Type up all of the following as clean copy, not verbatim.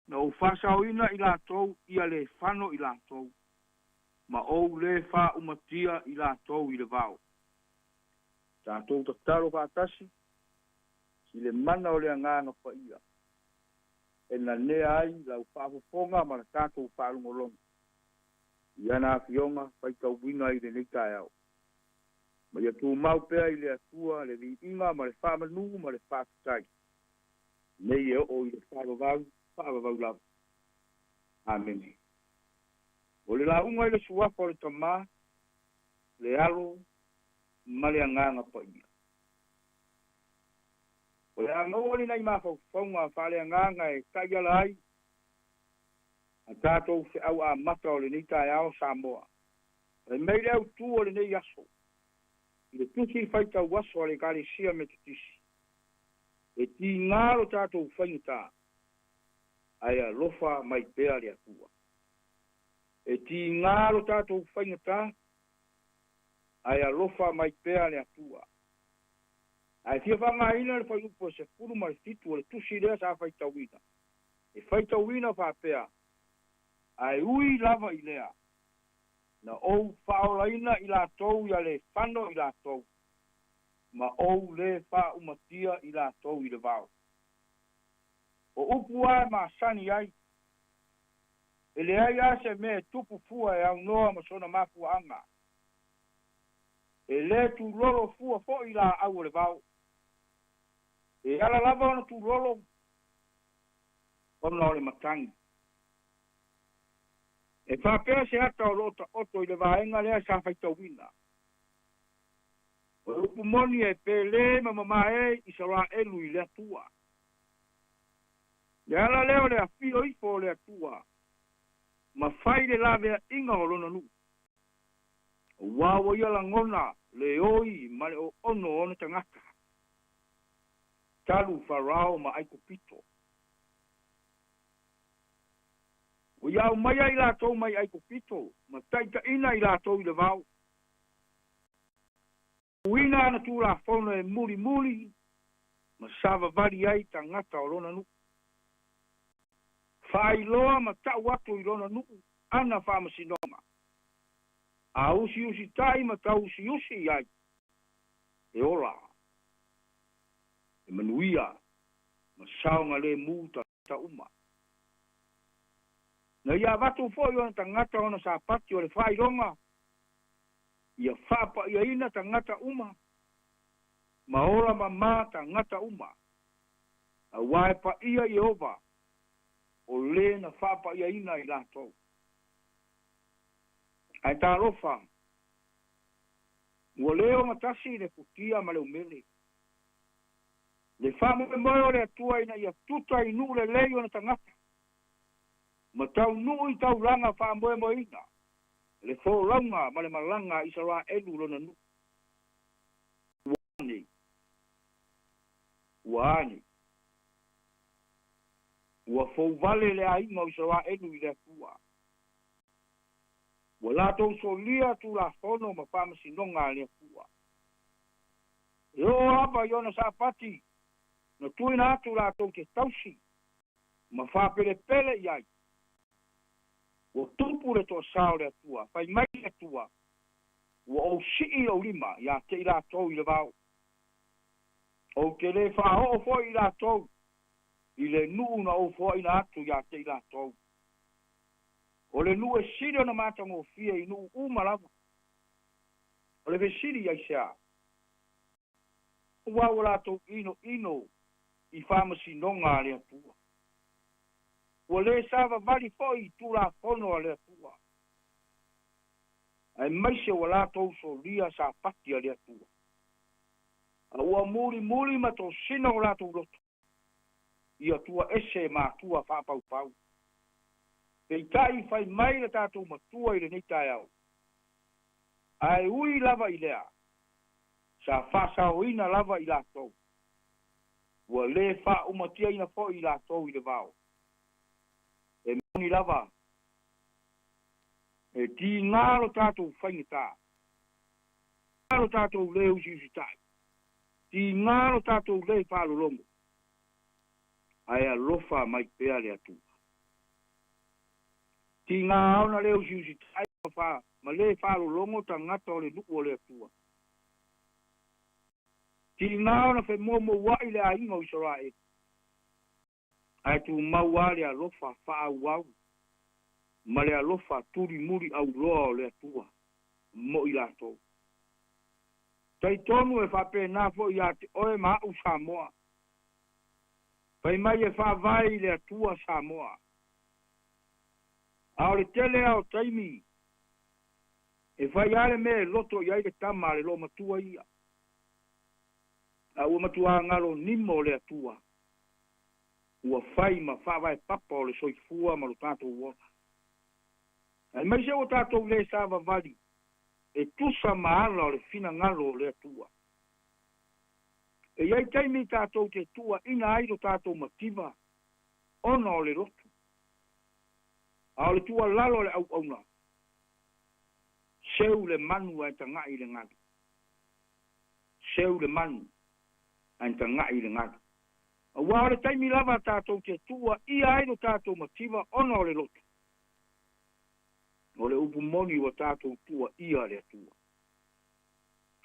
Na ou faasaoina i latou ia le fano i latou, ma ou lē faaumatia i latou i le vao. Tatou tatalo faatasi i le mana o le Agaga Paia e nanea ai lau faafofoga ma le tatou faalogologo i ana Afioga faitauina i lenei taeao. Ma ia tumau pea i le Atua le viiga ma le faamanu ma le faafetai nei e oo i le faavavau faavavau lava. Amene. O le lauga i le suafa o le Tamā, le Alo ma le Agaga Paia. O le a maua ni nai mafaufauga faaleagaga e taiala ai a tatou feau amata o lenei taeao Samoa. Fai mai le autū o lenei aso i le tusi faitau aso a le Ekalesia Metotisi, e tigā lo tatou faigata, ae alofa mai pea le Atua. E tigā lo tatou faigata, ae alofa mai pea le Atua. Ae fia faaaogaina le fuaiupu e 17 o le tusi lea sa faitauina. E faitauina faapea, ae ui lava i lea, na ou faaolaina i latou ia le fano i latou, ma ou lē faaumatia i latou i le vao. O upu lava e masani ai, e leai lava se mea e tupu fua e aunoa ma sona mafuaaga. E lē tulolo fua foi laau o le vao. E ala lava ona tulolo ona o le matagi. E faapea se ata o loo taoto i le vaega lea sa faitauina. O le upu moni e pele ma mamae Isaraelu i le Atua. Le ala lea o le afio ifo o le Atua ma fai le laveaiga o lona nuu. Auā ua ia lagona le oi ma le oono o ona tagata talu Farao ma Aikupito. Ua ia aumaia i latou mai Aikupito ma taitaiina i latou i le vao. Tuuina ana Tulafono e mulimuli ma savavali ai tagata o lona nuu. Faailoa ma tau atu i lona nuu ana faamasinoga, a usiusitai ma tauusiusi i ai, e ola, e manuia ma saogalemu tagata uma. Na ia avatu foi i ona tagata ona sapati o le faailoga, ia faapaiaina tagata uma ma ola mamā tagata uma, auā e paia Ieova o lē na faapaiaina i latou. Ae talofa, ua lē ogatasi le futia ma le umele. Le faamoemoe o le Atua ina ia tuta i nuu lelei ona tagata ma taunuu i taulaga faamoemoeina le folauga ma le malaga a Isaraelu lona nuu. Ua a nei? Ua a nei? Ua fouvale le aiga o Isaraelu i le Atua. Ua latou solia Tulafono ma faamasinoga a le Atua. E oo lava i ona sapati na tuuina atu latou te tausi ma faapelepele i ai. Ua tupu le toasā o le Atua, fai mai le Atua, ua ou sii lou lima iā te i latou i le vao. Ou te lē faaoo foi i latou i le nuu na ou foaina atu iā te i latou. O le nuu e sili ona matagofie i nuu uma lava. O le fesili, aisea? Auā ua latou inoino i faamasinoga a le Atua. Ua lē savavali foi i Tulafono a le Atua, aemaise ua latou solia sapati a le Atua, a ua mulimuli ma tosina o latou loto i atua ese ma atua faapaupau. Peitai, fai mai le tatou Matua i lenei taeao, ae ui lava i lea, sa faasaoina lava i latou, ua lē faaumatiaina foi i latou i le vao. E moni lava, e tigā lo tatou faigata, lo tatou lē usiusitai, tigā lo tatou lē faalologo, ae alofa mai pea le Atua. Tigā ona lē usiusitaʻi ma ma lē faalologo tagata o le nuʻu o le Atua. Tigā ona femuamuauaʻi le aiga o Isaraeli ae tumau a le alofa faaauau ma le alofa tulimuli auloa o le Atua mo i latou. Taitonu e faapenā foʻi iā te oe ma aʻu Samoa. Fai mai e faavae i le Atua Samoa. A o le tele a o taimi e fai a le mea e loto i ai le tama a le loomatua ia. A ua matuā nimo o le Atua. Ua fai ma faavae papa o le soifua ma lo tatou ola. Ae maise ua tatou lē savavali e tusa ma ala o le finagalo o le Atua. E iai taimi tatou te tuuaʻina ai lo tatou mativa ona o le lotu. A o le tuualalo a le auauna, seu le manu ae tagaʻi le galu. Seu le manu ae tagaʻi le galu. Auā o le taimi lava tatou te tuuaʻia ai lo tatou mativa ona o le lotu. O le upu moni ua tatou tuuaʻia le Atua.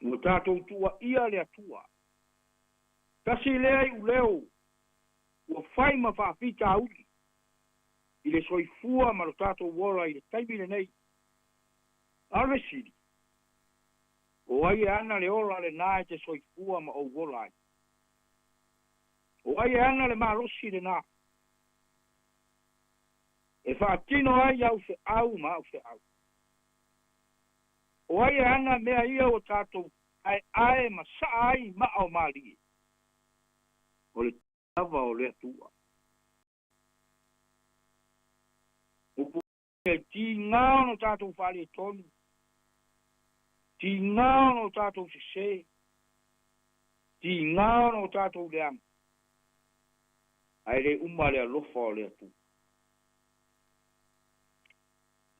Ua tatou tuuaʻia le Atua. Tasi lea iuleo ua fai ma faafitauli i le soifua ma lo tatou ola i le taimi lenei. A o le fesili, o ai e ana le ola lenā e te soifua ma ou ola ai? O ai e ana le malosi lenā e faatino ai au feʻau ma au feʻau? O ai e ana mea ia ua tatou aeae ma saʻa ai maa o malie? O le lava o le Atua. Upu e tigā ona tatou faaletonu, tigā ona o tatou sesē, tigā ona o tatou leaga, ae lē uma le alofa o le Atua.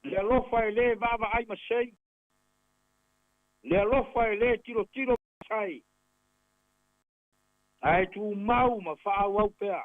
Le alofa e lē vaavaai masei, le alofa e lē tilotilo sai, ae tumau ma faaauau pea.